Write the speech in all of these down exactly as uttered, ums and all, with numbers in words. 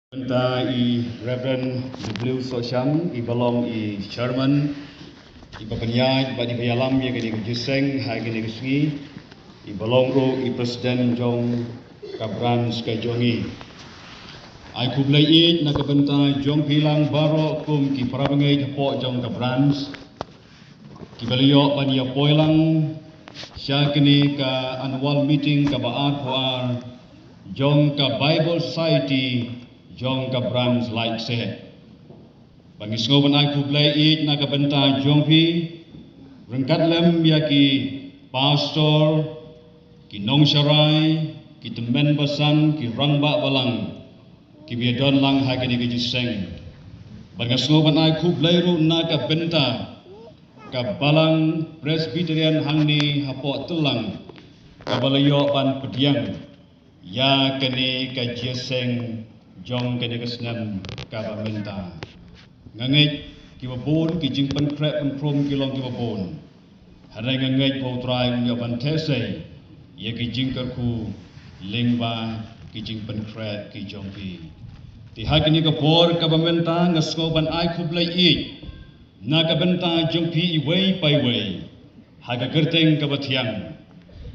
Bynta i Reverend W Sohshang, i ba long i Chairman, i ba pynïaid bad i ba ïalam ïa kane ka jingïaseng ha kane ka sngi, i ba long ruh i President jong ka branch ka jong i. Ai khublei ïeit na ka bynta jong phi lang baroh kum ki para bangeit hapoh jong ka branch, ki ba la ïoh ban ïa poi lang sha kane ka annual meeting kaba arphew ar jong ka Bible Society jong ka branch Laitksoh. Ba ngi sngew ban ai khublei ïeit na ka bynta jong phi, ryngkat lem ïa ki pastor, ki nongsharai, ki tymmen basan, ki rangbah balang, ki ba ïadon lang ha kane ka jingïaseng. Ba nga sngew ban ai khublei ruh na ka bynta ka Balang Presbyterian hangne hapoh Tlang, kaba la ïoh ban pdiang ïa kane ka jingïaseng jong kane ka snem kaba mynta. Nga ngeit kiba bun ki jingpynkhreh pynkhrum ki long kiba bun. Hynrei nga ngeit ba U Trai un ïoh ban theh sei ïa ki jingkyrkhu lyngba ki jingpynkhreh ki jong phi. Te ha kane ka por kaba mynta nga sngew ban ai khublei ïeit na ka bynta jong phi iwei pa iwei ha ka kyrteng kaba thiang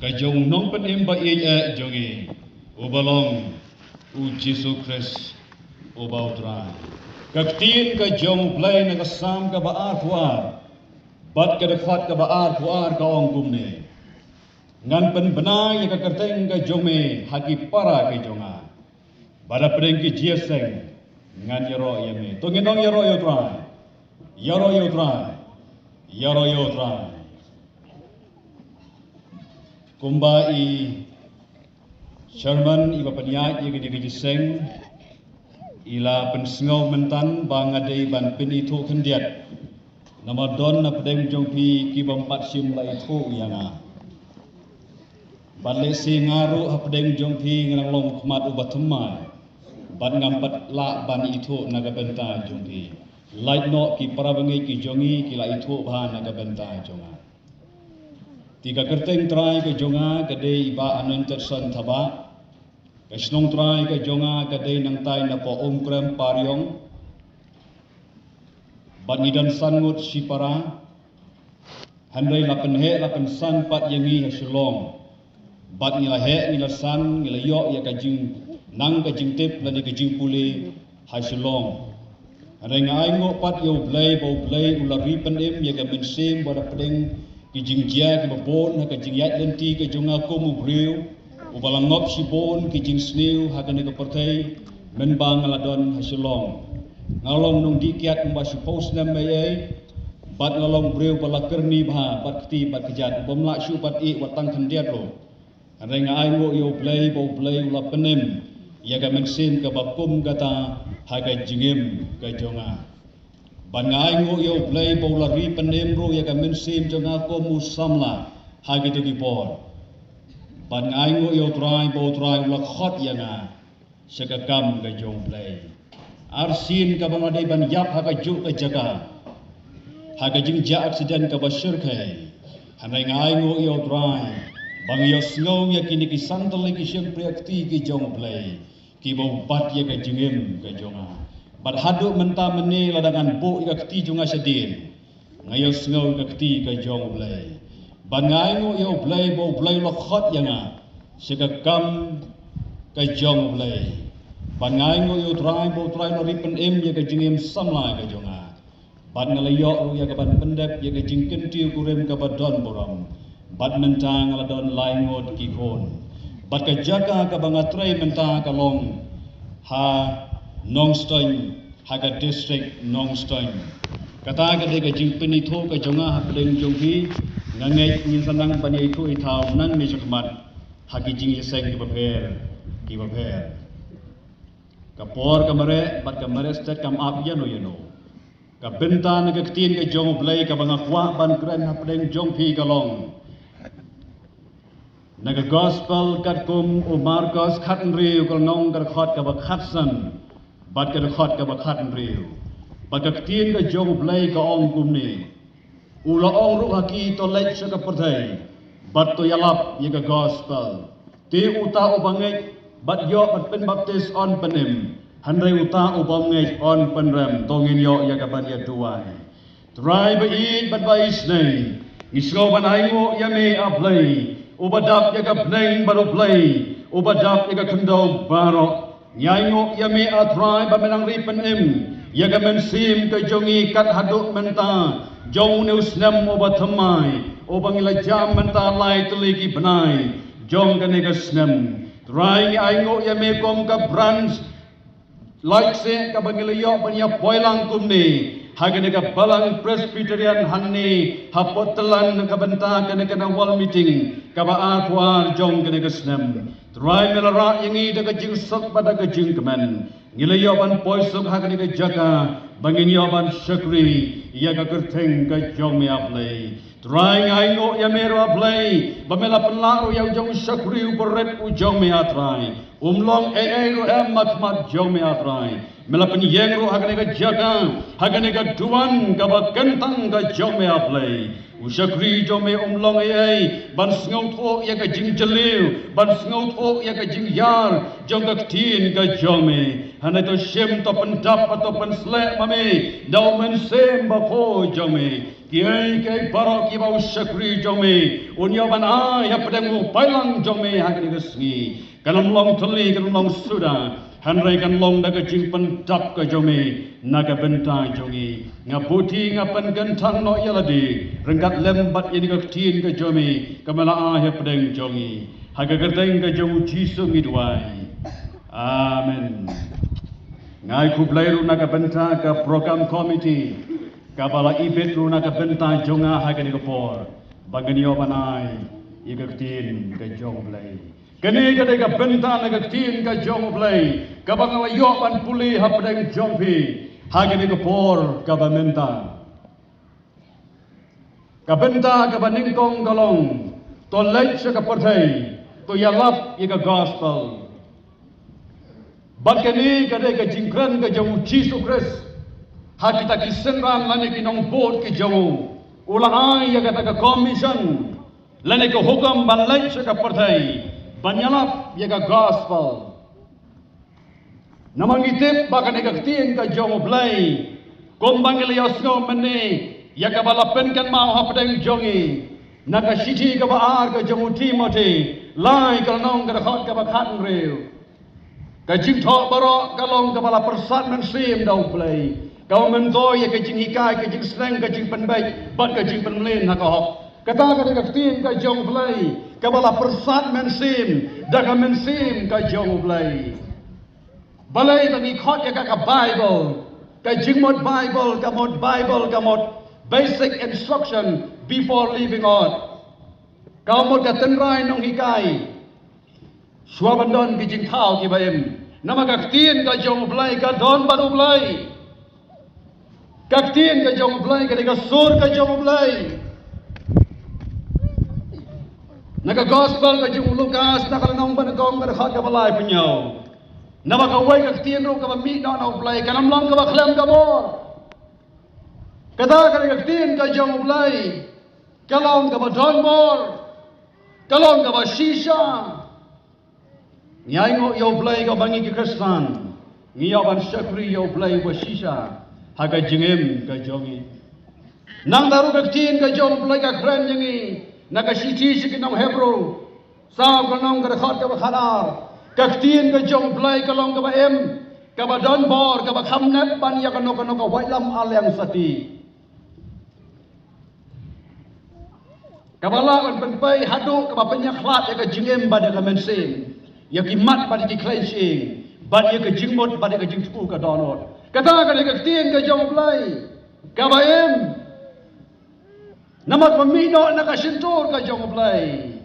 ka jong u Nongpynim ba ïeit eh jong ngi, uba long U Jisu Khrist, uba U Trai. Ka ktien ka jong U Blei na ka Salm kaba arphew ar bad ka dkhot kaba arphew ar ka ong kumne: Ngan pynbna ïa ka kyrteng ka jong me ha ki para ki jong nga, bad hapdeng ki jingïaseng ngan ïaroh ïa me. To ngin ong: Ïaroh ïa U Trai, ïaroh ïa U Trai, ïaroh ïa U Trai. Kumba i Chairman i ba pynïaid ïa kane ka jingïaseng i la pynsngew mynta, ba nga dei ban pynithuh khyndiat, namar don napdeng jong phi ki bym pat shym la ithuh ïa nga. Bad lehse nga ruh hapdeng jong phi nga nang long khmat uba thymmai, bad ngam pat lah ban ithuh na ka bynta jong phi. Lait noh ki para bangeit ki jong ngi ki la ithuh bha na ka bynta jong nga. Te ka kyrteng trai ka jong nga ka dei i Bah Anointed Son Thabah. Ka shnong trai ka jong nga ka dei nangtai napoh Umkrem Pariong. Bad ngi don san ngut shipara. Hynrei la pynheh la pynsan pat ïa ngi ha Shillong. Bad ngi la heh ngi la san, ngi la ïoh ïa ka jingnang ka jingtip lane ka jingpule ha Shillong. Hynrei nga ainguh pat ïa U Blei ba U Blei u la ri pynim ïa ka mynsiem bad hapdeng ki jingjia kiba bun ha ka jingïaid lynti ka jong nga kum u briew uba la ngop shibun ki jingsniew ha kane ka pyrthei, mynba nga la don ha Shillong. Nga long nongdih kiad kumba shiphew snem eiei, bad nga long briew ba la kyrni bha bad kti bad kjat, u bym lah shuh pat ïeh wat tang khyndiat ruh. Hynrei nga ainguh ïa U Blei ba U Blei u la pynim ïa ka mynsiem kaba kum kata ha ka jingim ka jong nga. Bad nga ainguh ïa U Blei ba u la ri pynim ruh ïa ka mynsiem jong nga kum u samla ha kito ki por. Bad nga ainguh ïa U Trai ba U Trai u la khot ïa nga sha ka kam ka jong U Blei. Arsien kaba nga dei ban ïap ha kajuh ka jaka, ha ka jingjia aksiden kaba shyrkhei, hynrei nga ainguh ïa U Trai ba nga ïohsngew ïa kine ki san tylli ki shympriahkti ki jong U Blei kiba u bat ïa ka jingim ka jong nga. Bad haduh mynta mynne lada ngan buh ïa ka kti jong nga shadien, nga ïohsngew ïa ka kti ka jong U Blei. Bad nga ainguh ïa U Blei ba U Blei u la khot ïa nga sha ka kam ka jong U Blei. Bad nga ainguh ïa U Trai ba U Trai u la ri pynim ïa ka jingim samla ka jong nga. Bad nga la ïoh ruh ïa ka ban pyndep ïa ka jingkyntiew kurim kaba don burom. Bad mynta nga la don lai ngut ki khun. Bad ka jaka kaba nga trei mynta ka long ha Nongstoiñ, ha ka district Nongstoiñ. Kata ka dei ka jingpynithuh ka jong nga hapdeng jong phi. Nga ngeit ngin sa nang ban ïaithuh ithaw nangne shakhmat ha ki jingïaseng kiba pher kiba pher. Ka por ka mareh bad ka mareh stet kam ap ïano ïano. Ka bynta na ka ktien ka jong U Blei kaba nga kwah ban kren hapdeng jong phi ka long na ka Gospel katkum u Markos khathynriew ka lynnong, ka dkhot kaba khatsan bad ka dkhot kaba khathynriew. Bad ka ktien ka jong U Blei ka ong kumne: U la ong ruh ha ki, to leit sha ka pyrthei bad to ïalap ïa ka Gospel. Te uta uba ngeit bad ïoh bad pynbaptis yn pynim. Hynrei uta u bym ngeit un pynrem, to ngin ïoh ïa ka ban ïa duwai. Trai ba ïeit bad ba isynei, ngi sngew ban ainguh ïa me A Blei, uba dap ïa ka bneng bad U Blei, uba dap ïa ka khyndew baroh. Ngi ainguh ïa me A Trai ba me nang ri pynim ïa ka mynsiem ka jong ngi kat haduh mynta, jong une u snem uba thymmai, uba ngi la jam mynta lai tylli ki bnai jong kane ka snem. Trai ngi ainguh ïa me kum ka branch Laitse kaba ngi la ïoh ban ïa poi lang kumne ha kane ka Balang Presbyterian hangne ha Portland na ka bynta kane ka annual meeting kaba arphew ar jong kane ka snem. Trai me la rah ïa ngi da ka jingsuk bad da ka jingkmen. Ngi la ïoh ban poi suk ha kane ka jaka ba ngin ïoh ban shakri ïa ka kyrteng ka jong me A Blei. Trai ngi ainguh ïa me ruh A Blei ba me la pynlah ruh ïa u jong u shakri u barit u jong me A Trai. Um long ei ei ruh em ha khmat jong me A Trai. Me la pynïeng ruh ha kane ka jaka, ha kane ka duwan kaba kyntang ka jong me A Blei. U shakri jong me um long ei ei ban sngewthuh ïa ka jingjylliew, ban sngewthuh ïa ka jingïar jong ka ktien ka jong me. Hynrei to shim, to pyndap, to pynsleh ma me da u Mynsiem Bakhuid jong me. Kiei kiei baroh kiba u shakri jong me un ïoh ban ai hapdeng u balang jong me ha kane ka sngi, kan ym long thylli, kan ym long suda, hynrei kan long da ka jingpyndap ka jong me na ka bynta jong ngi. Nga buti, nga pynkyntang noh ïa lade ryngkat lem bad ïa kane ka ktien ka jong me kaba me la ai hapdeng jong ngi. Ha ka kyrteng ka jong u Jisu ngi duwai. Amen. Nga ai khublei ruh na ka bynta ka program committee kaba la ibit ruh na ka bynta jong nga ha kane ka por ba ngan ïoh ban ai ïa ka ktien ka jong U Blei. Kane ka dei ka bynta na ka ktien ka jong U Blei kaba nga la ïoh ban pule hapdeng jong phi ha kane ka por kaba mynta. Ka bynta kaba nyngkong ka long, to leit sha ka pyrthei, to ïalap ïa ka gospel. Bad kane ka dei ka jingkren ka jong u Jisu Khrist ha kita ki synran lane ki nongbud ki jong u. U la ai ïa kata ka commission lane ka hukum ban leit sha ka pyrthei ban ïalap ïa ka gospel. Namar ngi tip ba kane ka ktien ka jong U Blei, kumba ngi la ïohsngew mynne ïa kaba la pynkynmaw hapdeng jong ngi na ka shithi kaba ar ka jong u Timothi, lai ka lynnong ka dkhot kaba khathynriew. Ka jingthoh baroh ka long kaba la pyrsad mynsiem da U Blei, kaba myntoi ïa ka jinghikai, ka jingsneng, ka jingpynbeit bad ka jingpynmlien ha ka hok. Kata ka dei ka ktien ka jong U Blei kaba la pyrsad mynsiem da ka mynsiem ka jong U Blei. Balei ba ngi khot ïa ka, ka Bible, ka jingmut Bible, ka mut Bible, ka mut basic instruction before leaving earth. Ka mut ka tynrai nonghikai shuwa ban don ki jingthaw kiba im. Namar ka ktien ka jong U Blei ka don bad U Blei. Ka ktien ka jong U Blei ka dei ka sur ka jong U Blei. Na ka gospel ka jong u Lukas, na ka lynnong ba nyngkong, ka dkhot kaba laiphew hynñiew. Namar kawei ka ktien ruh kaba mih noh na U Blei, kan ym long kaba khlem ka bor. Kata ka dei ka ktien ka jong U Blei, ka long kaba don bor, ka long kaba shisha. Ngi ainguh ïa U Blei kaba ngi ki Khristan ngi ïoh ban shakri ïa U Blei uba shisha ha ka jingim ka jong ngi. Nangta ruh ka ktien ka jong U Blei ka kren ïa ngi na ka shithi sha ki nong Hebru, saw ka lynnong, ka dkhot kaba khatar. Ka ktien ka jong U Blei ka long kaba im, kaba don bor, kaba kham nep ban ïa kano kano ka waitlam ar liang sati. Kaba lah ban pynpei haduh kaba pynïakhlad ïa ka jingim bad ïa ka mynsiem, ïa ki mat bad ïa ki khlei shyieng, bad ïa ka jingmut bad ïa ka jingthmu ka dohnud. Kata ka dei ka ktien ka jong U Blei kaba im. Namar ba mih noh na ka shyntur ka jong U Blei,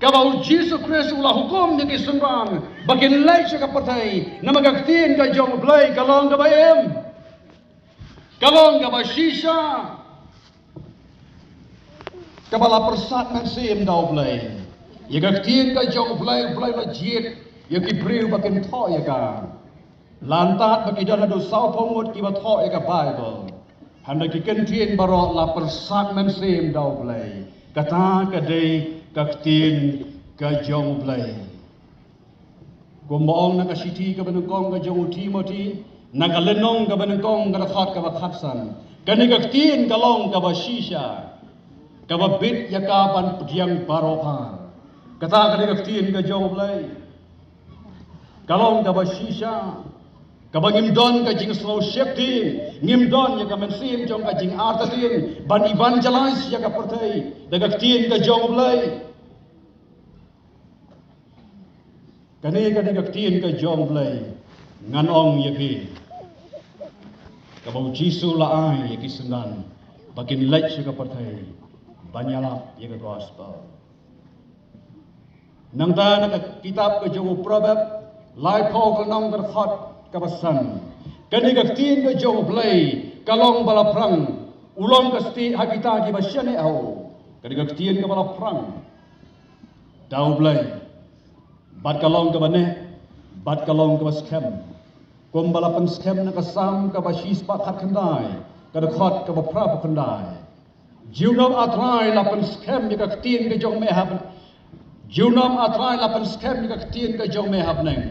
kaba u Jisu Khrist u la hukum ïa ki synran ba kin leit sha ka pyrthei. Namar ka ktien ka jong U Blei ka long kaba im, ka long kaba shisha, kaba la pyrsad mynsiem da U Blei. Ïa ka ktien ka jong U Blei, U Blei u la jied ïa ki briew ba kin thoh ïa ka. Lantad ba ki don haduh sawphew ngut kiba thoh ïa ka Bible, hynrei ki kyntien baroh la pyrsad mynsiem da U Blei. Kata ka dei ka ktien ka jong U Blei. Kumba ong na ka shithi kaba nyngkong ka jong u Timothi, na ka lynnong kaba nyngkong ka dkhot kaba khatsan. Kane ka ktien ka long kaba shisha, kaba bit ïa ka ban pdiang baroh ar. Kata kane ka ktien ka jong u Blei ka long kaba shisha, kaba ngim don ka jingsngewsih ktien, ngim don ïa ka mynsiem jong ka jingartatien ban evangelize ïa ka pyrthei da ka ktien ka jong u Blei. Kane, kane ka ktien ka jong u Blei, ngan ong ïa phi, kaba u Jisu la ai ïa ki synran ba kin leit sha ka pyrthei ban ïalap ïa ka gospel. Nangta na ka kitab ka jong u Proverb, laiphew ka lynnong ka dkhot kaba san. Kane ka ktien ka jong u Blei ka long ba la phrang, u long ka stieh ha kita kiba shaniah ha u. Kane ka ktien kaba la phrang da u Blei, bad ka long kaba neh, bad ka long kaba skhem. Kumba la pynskhem na ka Salm kaba shispah khatkhyndai, ka dkhot kaba phraphew khyndai. Junom A Trai la pynskhem ïa ka ktien ka jong me ha bneng. Junom A Trai la pynskhem ïa ka ktien ka jong me ha bneng.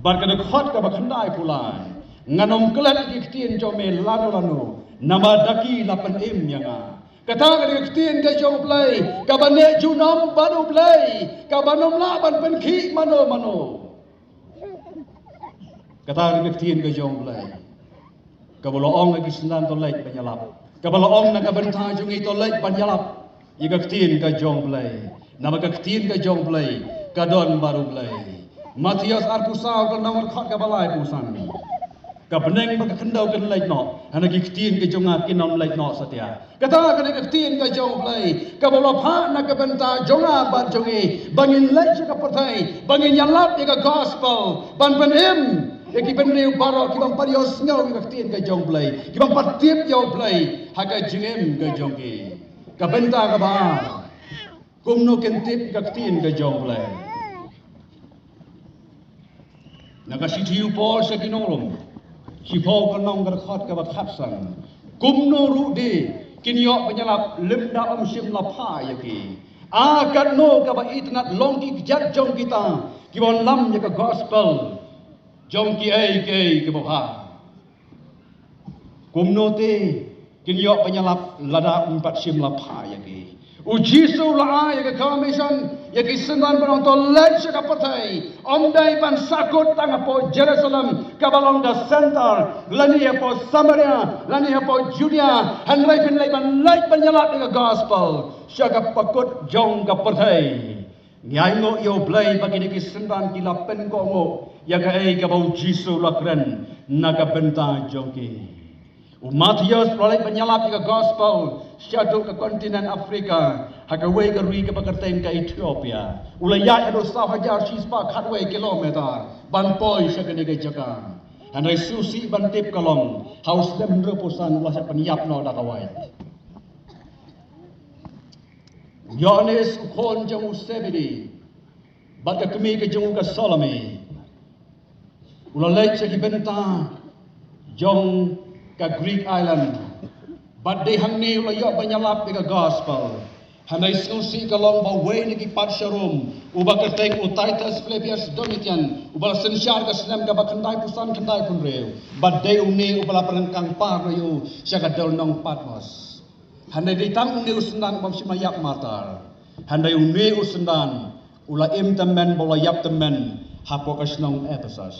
Bad ka dkhot kaba khyndaiphew lai. Ngan ym klet ïa ka ktien jong me lano lano, namar da ki la pynim ïa nga. Kata ka dei ka ktien ka jong u Blei, kaba neh junom bad u Blei, kaba nym lah ban pynkhih mano mano. Kata ka dei ka ktien ka jong u Blei, kaba la ong ha ki synran to leit ban ïalap, kaba la ong na ka bynta jong ngi to leit ban ïalap ïa ka ktien ka jong u Blei. Namar ka ktien ka jong u Blei ka don bad u Blei. Mathaios arphew saw ka lynnong ka dkhot kaba laiphew san. Ka bneng bad ka khyndew kin leit noh, hynrei ki ktien ka jong nga kin ym leit noh satia. Kata ka dei ka ktien ka jong u Blei, kaba la phah na ka bynta jong nga bad jong ngi, ba ngin leit sha ka pyrthei, ba ngin ïalap ïa ka gospel, ban pynim ïa ki bynriew baroh ki bym pat ïohsngew ïa ka ktien ka jong u Blei, ki bym pat tip ïa u Blei ha ka jingim ka jong ki. Ka bynta kaba ar, kumno kin tip ïa ka ktien ka jong u Blei? Na ka shithi u Paul sha ki nong Rom, shiphew ka lynnong ka dkhot kaba khatsan. Kumno ruh de kin ïoh ban ïalap lymda ym shym la phah ïa ki? A katno kaba itynnad long ki kjat jong kita ki bym lam ïa ka gospel jong kiei kiei kiba bha. Kumno te kin ïoh ban ïalap lada ym pat shym la phah ïa ki? U Jisu la ai ïa ka commission ïa ki synran ba long to leit sha ka pyrthei. Ym dei ban sahkut tang hapoh Jerusalem kaba long ka center, lane hapoh Samaria, lane hapoh Judea, hynrei phin leit ban leit ban ïalap ïa ka gospel sha ka bakut jong ka pyrthei. Ngi ainguh ïa u Blei ba kine ki synran ki la pynkohnguh ïa kaei kaba u Jisu u la kren na ka bynta jong ki. U Mathaios u la leit ban ïalap ïa ka gospel shaduh ka kontinent Afrika ha kawei ka ri kaba kyrteng ka Ethiopia. U la ïaid haduh saw hajar shispah khatwei kilometer ban poi sha kane ka jaka. Hynrei sngewsih ban tip ka long ha u snem hynriewphew san u la shah pynïap noh da ka wait. U Ïoannis u khun jong u Sebedi bad ka kmie ka jong u ka Salome u la leit sha ki bynta jong ka Greek island. Bad dei hangne u la ïoh ban ïalap ïa ka gospel. Hynrei sngewsih ka long ba uwei na ki patsha Rom uba kyrteng u Titus Flavius Domitian, uba la synshar ka snem kaba khyndaiphew san khyndaiphew hynriew, bad dei une uba la pynryngkang par noh ïa u sha ka dewlynnong Patmos. Hynrei dei tang une u synran bym shym la ïap martyr. Hynrei une u synran u la im tymmen bad u la ïap tymmen hapoh ka shnong Ephesus.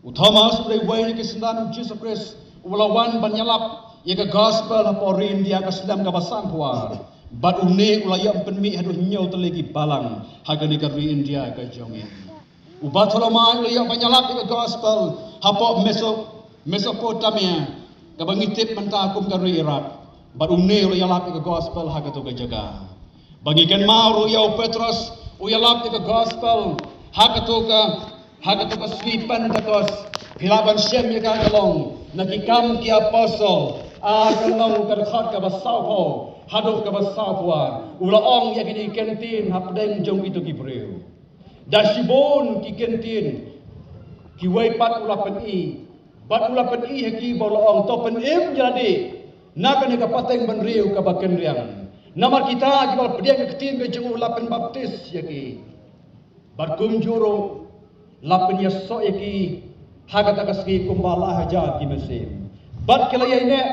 U Thomas u dei uwei na ki synran u Jisu Khrist uba la wan ban ïalap ïa ka gospel hapoh ri India ka snem kaba sanphew ar. Bad une u la ïoh pynmih haduh hynñiew tylli ki balang ha kane ka ri India ka jong ngi. U Bartholomai u la ïoh ban ïalap ïa ka gospel hapoh Meso-, Mesopotamia, kaba ngi tip mynta kum ka ri Iraq. Bad une u la ïalap ïa ka gospel ha kato ka jaka. Ba ngi kynmaw ruh ïa u Petros u ïalap ïa ka gospel ha kato ka, ha kato ka sngi Pentekost. Phi lah ban shem ïa ka, ka long na Ki Kam ki Apostol, ar ka lynnong ka dkhot kaba sawphew haduh kaba sawphew ar. U la ong ïa kine ki ktien hapdeng jong kito ki briew. Da shibun ki ktien, kiwei pat u la pyni, bad u la pyni ha ki ba u la ong, to pynim ïa lade na kane ka pateng bynriew kaba kynriang. Namar kita kiba la pdiang ka ktien ka jong u la pynbaptis ïa ki. Bad kumjuh ruh la pynïasoh ïa ki ha kata ka sngi kumba lai hajar ki mynsiem. Bad ki la ïaineh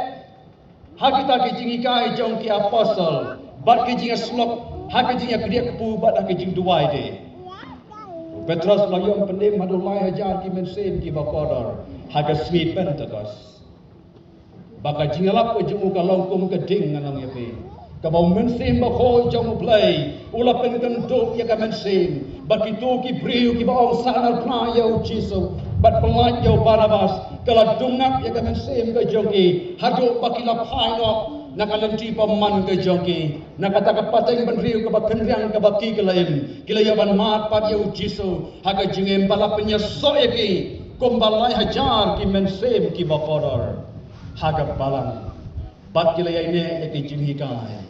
ha kita ki jinghikai jong ki apostol, bad ki jingïasyllok ha ki jingïakdiah kpu bad ha ki jingduwai de. U Petros la ïoh pynim haduh lai hajar ki mynsiem kiba kordor ha ka sngi Pentekost. Ba ka jingïalap ka jong u ka long kum ka ding, ngan ong ïa phi. Kaba u Mynsiem Bakhuid jong U Blei u la pynkynduh ïa ka mynsiem, bad kito ki briew kiba ong sahnarphna ïa U Jisu bad pyllait ïa u Barnabas, ka la dung ngat ïa ka mynsiem ka jong ki haduh ba ki la phai noh na ka lynti bymman ka jong ki, na kata ka pateng bynriew kaba khynriang kaba ki ki la im. Ki la ïa ban mad pat ïa U Jisu ha ka jingim, ba la pynïasoh ïa ki kumba lai hajar ki mynsiem kiba kordor ha ka balang. Bad ki la ïaineh ïa ki jinghikai.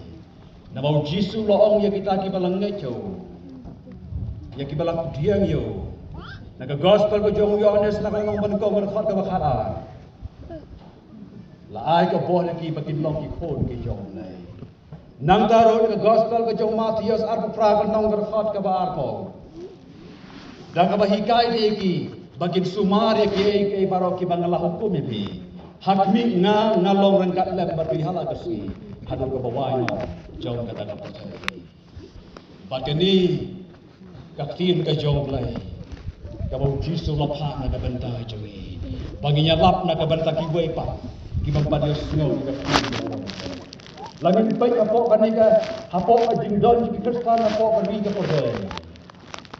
Namar U Jisu u la ong ïa kita kiba la ngeit ïa u, ïa kiba la pdiang ïa u, na ka gospel ka jong u Ïohannes na ka lynnong ba nyngkong ka dkhot kaba khatar, la ai ka bor ïa ki ba kin long ki khun ki jong U Blei. Nangta ruh na ka gospel ka jong u Mathaios arphew phra ka lynnong ka dkhot kaba arphew, da kaba hikai ïa ki ba kin sumar ïa kiei kiei baroh kiba nga la hukum ïa phi. Ha khmih nga, nga long ryngkat lem bad phi ha la ka sngi haduh kaba wai noh jong kata ka pyrthei. Bad kane ka ktien ka jong U Blei kaba U Jisu u la phah na ka bynta jong ngi, ba ngin ïalap na ka bynta kiwei pat kiba ym pat ïohsngew ïa ka ktien jong U Blei. La ngin peit hapoh kane ka, hapoh ka jingdon jong ki Khristan hapoh ka ri ka pyrthei.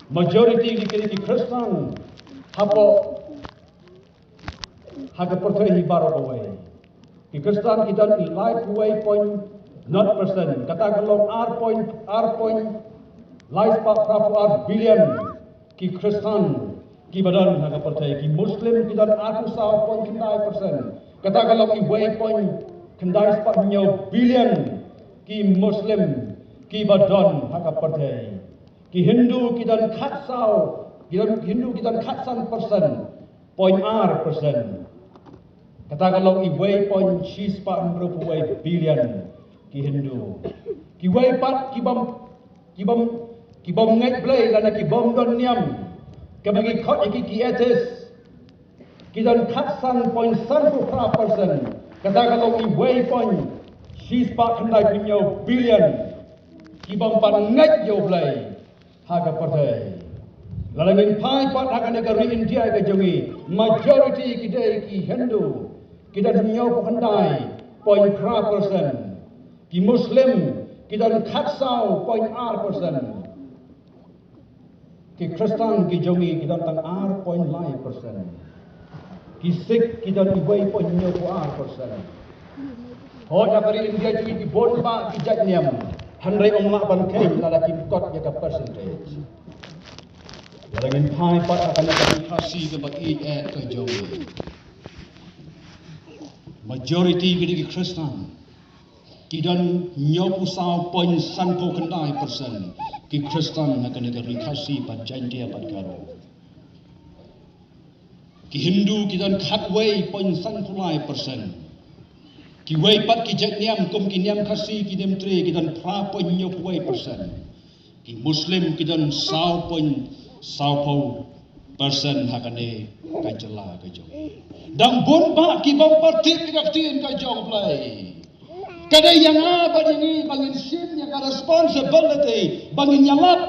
Majority ki, ki, ki Khristan hapoh, ha ka pyrthei hi baroh kawei, ki Khristan ki don laiphew wei point nought percent, kata ka long ar point, ar point, lai spah phraphew ar billion ki Khristan kiba don ha ka pyrthei. Ki Muslim ki don arphew saw point khyndai percent, kata ka long wei point khyndai spah hynñiew billion ki Muslim kiba don ha ka pyrthei. Ki Hindu ki don khatsaw, ki don, Hindu ki don khatsan percent, point ar percent. Kata ka long wei point shi spah hynriewphew wei billion ki Hindu. Kiwei pat ki bym, ki bym, ki bym ngeit Blei lane ki bym don niam, kaba ngi khot ïa ki, ki atheist, ki don khatsan point sanphew phra percent. Kata ka long wei point shi spah khyndaiphew hynñiew billion ki bym pat ngeit ïa U Blei ha ka pyrthei. Lada ngin phai pat ha kane ka ri India ka jong ngi, majority ki dei ki Hindu, ki don hynñiewphew khyndai point phra percent. Ki Muslim ki don khatsaw point ar percent. Ki Khristan ki jong ngi ki don tang ar point lai percent. Ki Sikh ki don wei point hynñiewphew ar percent. Hooid, ha ka ri India jong ngi ki bun bah ki jait niam, hynrei ym lah ban kheiñ lada kim kot ïa ka percentage. Lada ngin phai pat ha kane ka ri Khasi kaba ïeit eh ka jong ngi, majority ki dei ki Khristan. Ki don hynñiewphew saw point sanphew khyndai percent ki Khristan ha kane ka ri Khasi bad Jaiñtia bad Garo. Ki Hindu ki don khatwei point sanphew lai percent. Kiwei pat ki jait niam kum ki niam Khasi, ki niam Tre, ki don phra point hynñiewphew wei percent. Ki Muslim ki don saw point sawphew percent ha kane ka jylla ka jong ngi. Dang bun bah ki bym pat tip ïa ka ktien ka jong U Blei. Ka dei ïa nga bad ïa ngi ba ngin shim ïa ka responsibility ba ngin ïalap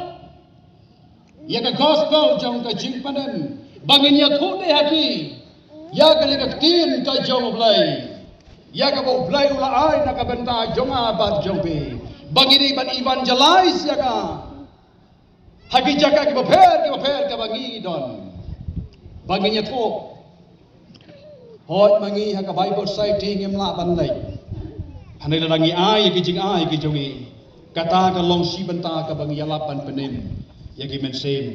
ïa ka gospel jong ka jingpynim, ba ngin ïathuh de ha ki ïa kane ka ktien ka jong U Blei, ïa kaba U Blei u la ai na ka bynta jong nga bad jong phi, ba ngin ïa ban evangelize ïa ka ha ki jaka kiba pher kiba pher kaba ngi don, ba ngin ïathuh. Hooid, ma ngi ha ka Bible Society ngim lah ban leit, hynrei lada ngi ai ïa ki jingai ki jong ngi, kata ka long shi bynta kaba ngi ïalap ban pynim ïa ki mynsiem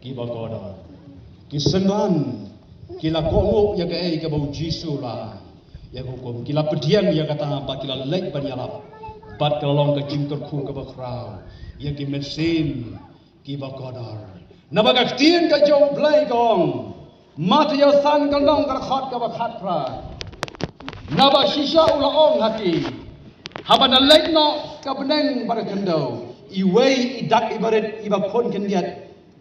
kiba kordor. Ki synran ki la kohnguh ïa kaei kaba U Jisu u la ïa ka hukum, ki la pdiang ïa kata bad ki la leit ban ïalap, bad ka la long ka jingkyrkhu kaba khraw ïa ki mynsiem kiba kordor. Naba ka ktien ka jong U Blei ka ong, Mathaios san ka lynnong ka dkhot kaba khatphra, naba shisha u la ong ha ki, haba na leit noh ka bneng bad ka khyndew, iwei i dak i barit iba khun khyndiat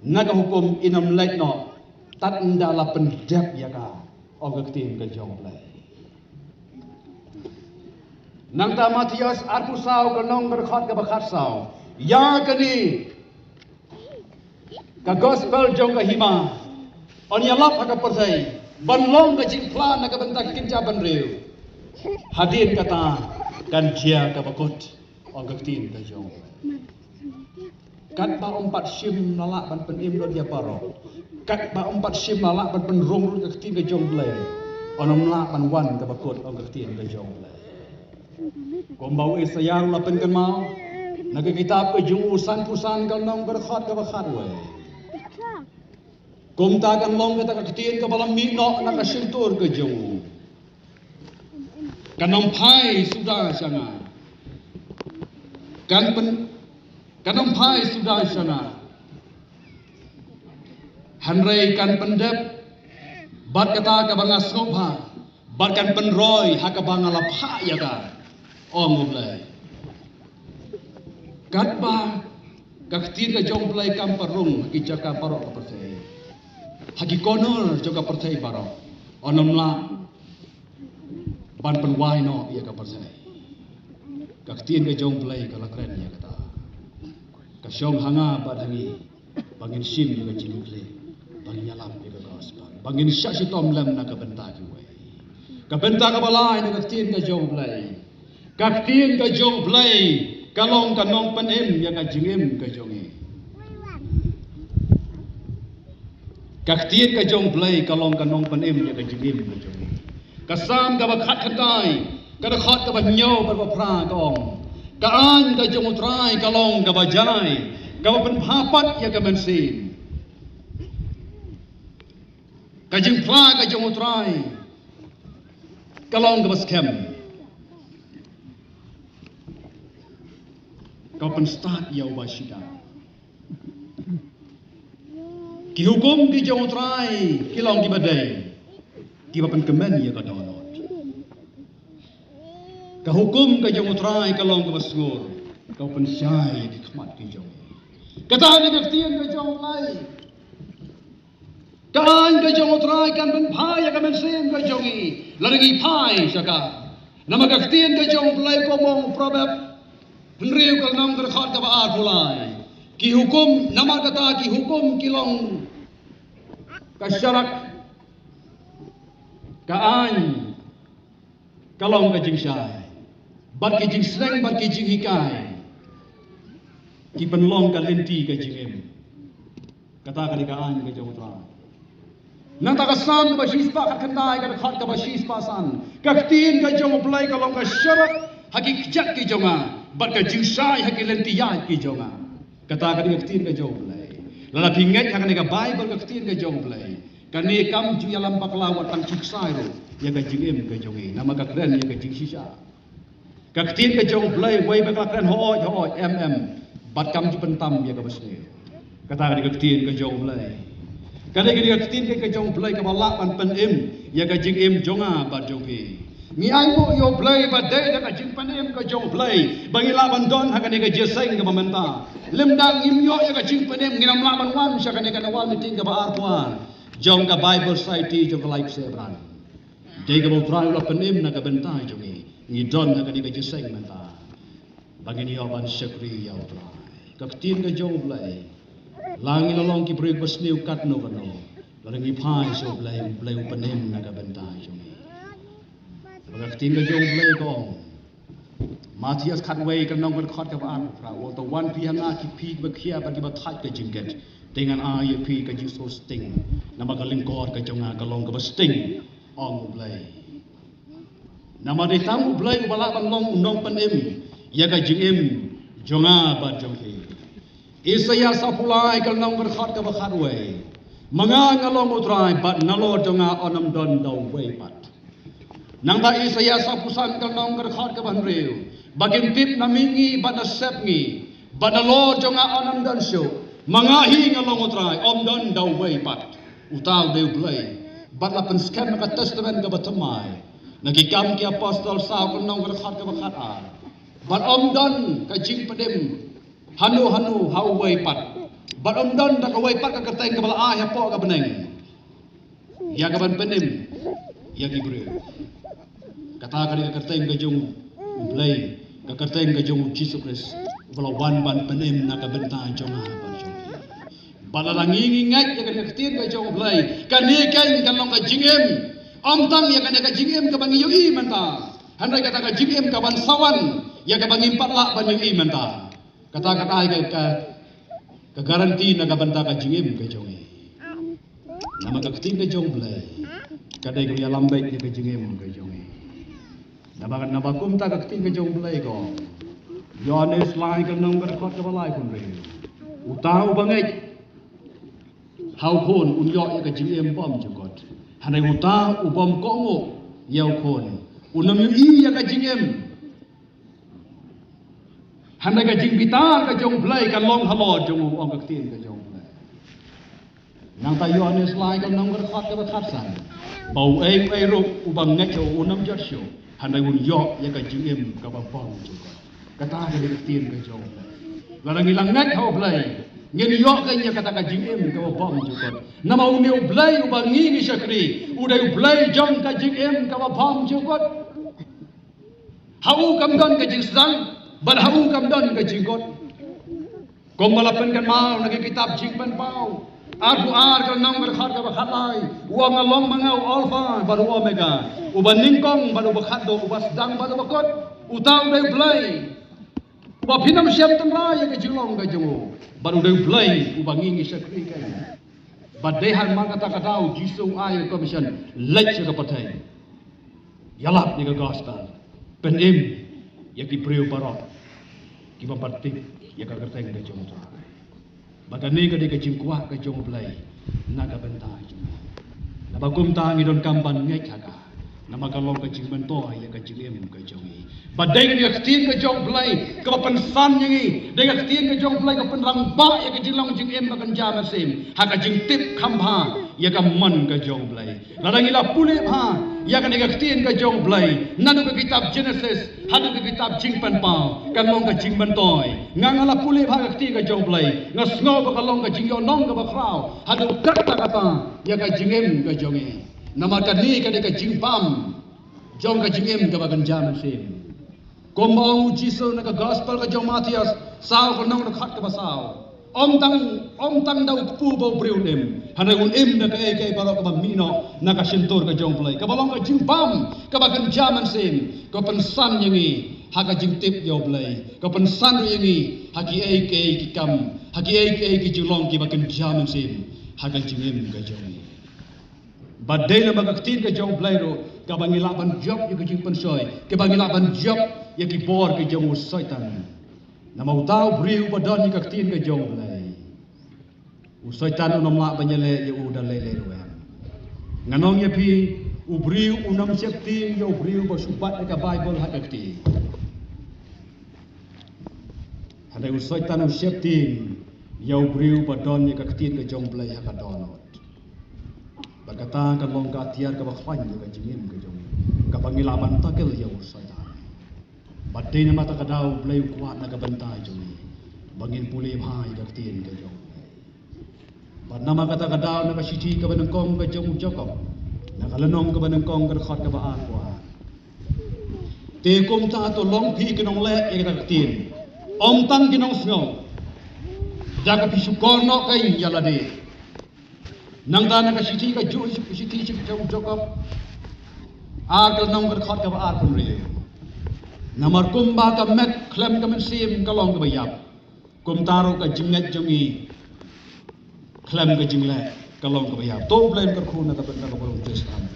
na ka hukum, yn ym leit noh tad ynda la pyndep ïa ka, ong ka ktien ka jong U Blei. Nangta Mathaios arphew saw, ka lynnong ka dkhot kaba khatsaw. Ïa kane ka gospel jong ka hima yn ïalap ha ka pyrthei ban long ka jingphla na ka bynta ki kynja bynriew. Hadien kata kan jia kaba kut, ong ka ktien ka jong U Blei. Katba ym pat shym la lah ban pynim lut ïa baroh, katba ym pat shym la lah ban pynrung lut ka ktien ka jong U Blei, yn ym lah ban wan kaba kut, ong ka ktien ka jong U Blei. Kumba u Isaïah u la pynkynmaw na ka kitab ka jong u, sanphew san, ka lynnong ka dkhot kaba khatwei. Kumta kan long kata ka ktien kaba la mih noh na ka shyntur ka jong u. Kan ym phai suda sha nga. Kan pyn, kan ym phai suda sha nga. Hynrei kan pyndep bad kata kaba nga sngewbha, bad kan pynroi ha kaba nga la phah ïa ka, ong U Blei. Katba ka ktien ka jong U Blei kam pat rung ha ki jaka baroh ka pyrthei, ha ki corner jong ka pyrthei baroh, yn ym lah ban pynwai noh ïa ka pyrthei. Ka ktien ka jong U Blei ka la kren ïa kata. Ka shong ha nga bad ha ngi ba ngin shim ïa ka jingkylli, ba ngin ïalap ïa ka gospel, ba ngin shah shitom lem na ka bynta kiwei. Ka bynta kaba lai na ka ktien ka jong U Blei. Ka ktien ka jong U Blei ka long ka nongpynim ïa ka jingim ka jong ngi. Ka ktien ka jong U Blei ka long ka nongpynim ïa ka jingim ka jong ngi. Ka Salm kaba khatkhyndai, ka dkhot kaba hynñiew bad ba phra ka ong: Ka aiñ ka jong U Trai ka long kaba jai, kaba pynbha pat ïa ka mynsiem. Ka jingphla ka jong U Trai ka long kaba skhem, ka pynstad ïa uba shida. Ki hukum ki jong U Trai ki long kiba dei, kiba pynkmen ïa ka dohnud. Ka hukum ka jong U Trai ka long kaba sngur, ka pynshai ïa ki khmat ki jong ngi. Kata ka dei ka ktien ka jong U Blei. Ka aiñ ka jong U Trai kan pynbha ïa ka mynsiem ka jong ngi lada ngi phai sha ka. Namar ka ktien ka jong U Blei, kumba ong u Proverb hynriew, ka lynnong ka dkhot kaba arphew lai: Ki hukum, namar kata ki hukum ki long ka sharak, ka aiñ ka long ka jingshai, bad ki jingsneng bad ki jinghikai ki pynlong ka lynti ka jingim. Kata ka dei ka aiñ ka jong U Trai. Nangta ka Salm kaba shispah khatkhyndai, ka dkhot kaba shispah san: Ka ktien ka jong U Blei ka long ka sharak ha ki kjat ki jong nga, bad ka jingshai ha ki lynti ïaid ki jong nga. Kata ka dei ka ktien ka jong U Blei. Lada phi ngeit ha kane ka Baibl, ka ktien ka jong U Blei, kane kam ju ïalam bakla wat tang shu ksai ruh ïa ka jingim ka jong ngi, namar ka kren ïa ka jingshisha. Ka ktien ka jong U Blei, wei ba ka la kren hooid hooid, em em, bad kam ju pyntam ïa kaba sniew. Kata ka dei ka ktien ka jong U Blei. Ka dei ka ktien ka jong U Blei kaba lah ban pynim ïa ka jingim jong nga bad jong phi. Ngi ainguh ïa U Blei ba dei da ka jingpynim ka jong U Blei ba ngi lah ban don ha kane ka jingïaseng kaba mynta. Lymda ngim ïoh ïa ka jingpynim, ngin ym lah ban wan sha kane ka annual meeting kaba arphew ar jong ka Bible Society jong ka Laipseh Branch. Dei kaba U Trai u la pynim na ka bynta jong ngi, ngi don ha kane ka jingïaseng mynta ba ngin ïoh ban shakri ïa U Trai. Ka ktien ka jong U Blei, la ngi la long ki briew ba sniew katno katno, lada ngi phai sha U Blei, U Blei u pynim na ka bynta jong ngi. Ba ka ktien ka jong U Blei ka ong, Mathaios khatwei, ka lynnong ka dkhot kaba arphew phra: Wat to wan phi ha nga, ki phi kiba khia bad kiba thait ka jingkit, te ngan ai ïa phi ka jingsngewsting. Namar ka lyngkor ka jong nga ka long kaba sting, ong U Blei. Namar dei tang U Blei uba lah ban long u nongpynim ïa ka jingim jong nga bad jong phi. Isaïah sawphew lai, ka lynnong ka dkhot kaba khatwei: Ma nga nga long U Trai, bad nalor jong nga yn ym don da uwei pat. Nangta Isaïah sawphew san, ka lynnong ka dkhot kaba hynriew: Ba kin tip na mihngi bad na sepngi, bad nalor jong nga yn ym don shuh. Ma nga hi nga long U Trai, ym don da uwei pat. Uta u dei U Blei. Bad la pynskhem ha ka Testament kaba thymmai, na Ki Kam ki Apostol saw, ka lynnong ka dkhot kaba khatar: Bad ym don ka jingpynim hano hano ha uwei pat, Bad ym don da kawei pat ka kyrteng kaba la ai hapoh ka bneng ïa ka ban pynim ïa ki briew. Kata ka dei ka kyrteng ka jong U Blei, ka kyrteng ka jong U Jisu Khrist, uba la wan ban pynim na ka bynta jong nga bad jong phi. Bad lada ngi ngi ngeit ïa ka dei ka ktien ka jong U Blei, kane kan kan long ka jingim. Ym tang ïa kane ka jingim kaba ngi ïohi mynta, hynrei kata ka jingim ka ban sa wan, ïa kaba ngim pat lah ban ïohi mynta. Kata ka dei ka, ka, ka guarantee na ka bynta ka jingim ka jong ngi. Namar ka ktien ka jong U Blei ka dei ka ïalam beit ïa ka jingim ka jong ngi. Naba, naba kumta ka ktien ka jong U Blei ka ong, Ïoannis lai ka lynnong ka dkhot kaba lai ka ong, uta uba ngeit ha u Khun un ïoh ïa ka jingim bymjukut. Hynrei uta u bym kohnguh ïa u Khun un ym ïohi ïa ka jingim. Hynrei ka jingbitar ka jong U Blei ka long halor jong u, ong ka ktien ka jong U Blei. Nangta Ïoannis lai ka lynnong ka dkhot kaba khatsan, ba uei uei ruh uba ngeit ha u un ym jot shuh, hynrei un ïoh ïa ka jingim kaba bymjukut. Kata ka dei ka ktien ka jong U Blei. Lada ngi la ngeit ha U Blei, ngin ïoh ïa kata ka jingim kaba bymjukut. Namar une U Blei uba ngi ngi shakri, u dei U Blei jong ka jingim kaba bymjukut. Ha u kam don ka jingsdang, bad ha u kam don ka jingkut. Kumba la pynkynmaw na ka kitab Jingpynpaw arphew ar ka lynnong ka dkhot kaba khatlai, u ong, nga long ma nga u Alpha bad u Omega, uba nyngkong bad uba khatduh, uba sdang bad uba kut. Uta u dei U Blei uba phin ym shym tynrai ïa ka jinglong ka jong u, bad u dei U Blei uba ngi ngi shakri ïa u. Bad dei ha man kata ka daw Jisu u ai ka commission, leit sha ka pyrthei, ïalap ïa ka gospel, pynim ïa ki briew baroh kiba pat tip ïa ka kyrteng ka jong U Trai. Bad kane ka dei ka jingkwah ka jong U Blei na ka bynta jong ngi. Naba kumta ngi donkam ban ngeit ha ka, namar ka long ka jingmyntoi ïa ka jingim ka jong ngi. Bad dei ka dei ka ktien ka jong U Blei kaba pynsan ïa ngi, dei ka ktien ka jong U Blei kaba pynrangbah ïa ka jinglong jingim ba kynja mynsiem ha ka jingtip kham bha ïa ka mon ka jong U Blei. Lada ngi la pule bha ïa kane ka ktien ka jong U Blei, naduh ka kitab Genesis haduh ka kitab Jingpynpaw, kan long ka jingmyntoi. Nga nga la pule bha ka ktien ka jong U Blei, nga sngew ba ka long ka jingïohnong kaba khraw haduh katta katta ïa ka jingim ka jong ngi. Namar kane ka dei ka jingbam jong ka jingim kaba kynja mynsiem. Kumba ong u Jisu na ka gospel ka jong Mathaios saw ka lynnong ka dkhot kaba saw, ym tang, ym tang da u kpu ba u briew un im, hynrei un im da kaei kaei baroh kaba mih noh na ka shyntur ka jong U Blei, kaba long ka jingbam kaba kynja mynsiem, ka pynsan ïa ngi ha ka jingtip ïa U Blei, ka pynsan ruh ïa ngi ha kiei kiei ki kam, ha kiei kiei ki jinglong kiba kynja mynsiem ha ka jingim ka jong ngi. Bad dei namar ka ktien ka jong U Blei ruh kaba ngi lah ban jop ïa ka jingpynshoi, kaba ngi lah ban jop ïa ki bor ki jong u Soitan. Namar uta u briew uba don ïa ka ktien ka jong U Blei, u Soitan un ym lah ban ïaleh ïa u da lei lei ruh em. Ngan ong ïa phi, u briew un ym sheptieng ïa u briew ba shu bat ïa ka Baibl ha ka kti. Hynrei u Soitan u sheptieng ïa u briew ba don ïa ka ktien ka jong U Blei ha ka dohnud. Bad kata ka long ka atiar kaba khlaiñ ïa ka jingim ka jong ngi, kaba ngi lah ban tackle ïa u Soitan. Bad dei namar kata ka daw U Blei u kwah na ka bynta jong ngi ba ngin pule bha ïa ka ktien ka jong U Blei. Bad namar kata ka daw na ka shithi kaba nyngkong ka jong u Jakob, na ka lynnong kaba nyngkong ka dkhot kaba arphew ar. Te kumta to long phi ki nongleh ïa kata ka ktien, ym tang ki nongsngew. Da ka phi shukor noh ka ïa lade. Nangta na ka shithi ka ju, shithi shi ka jong u Jakob, ar ka lynnong ka dkhot kaba arphew hynriew. Namar kumba ka met khlem ka mynsiem ka long kaba ïap, kumta ruh ka jingngeit jong ngi khlem ka jingleh ka long kaba ïap. To U Blei un kyrkhu na ka bynta ka burom Khristan.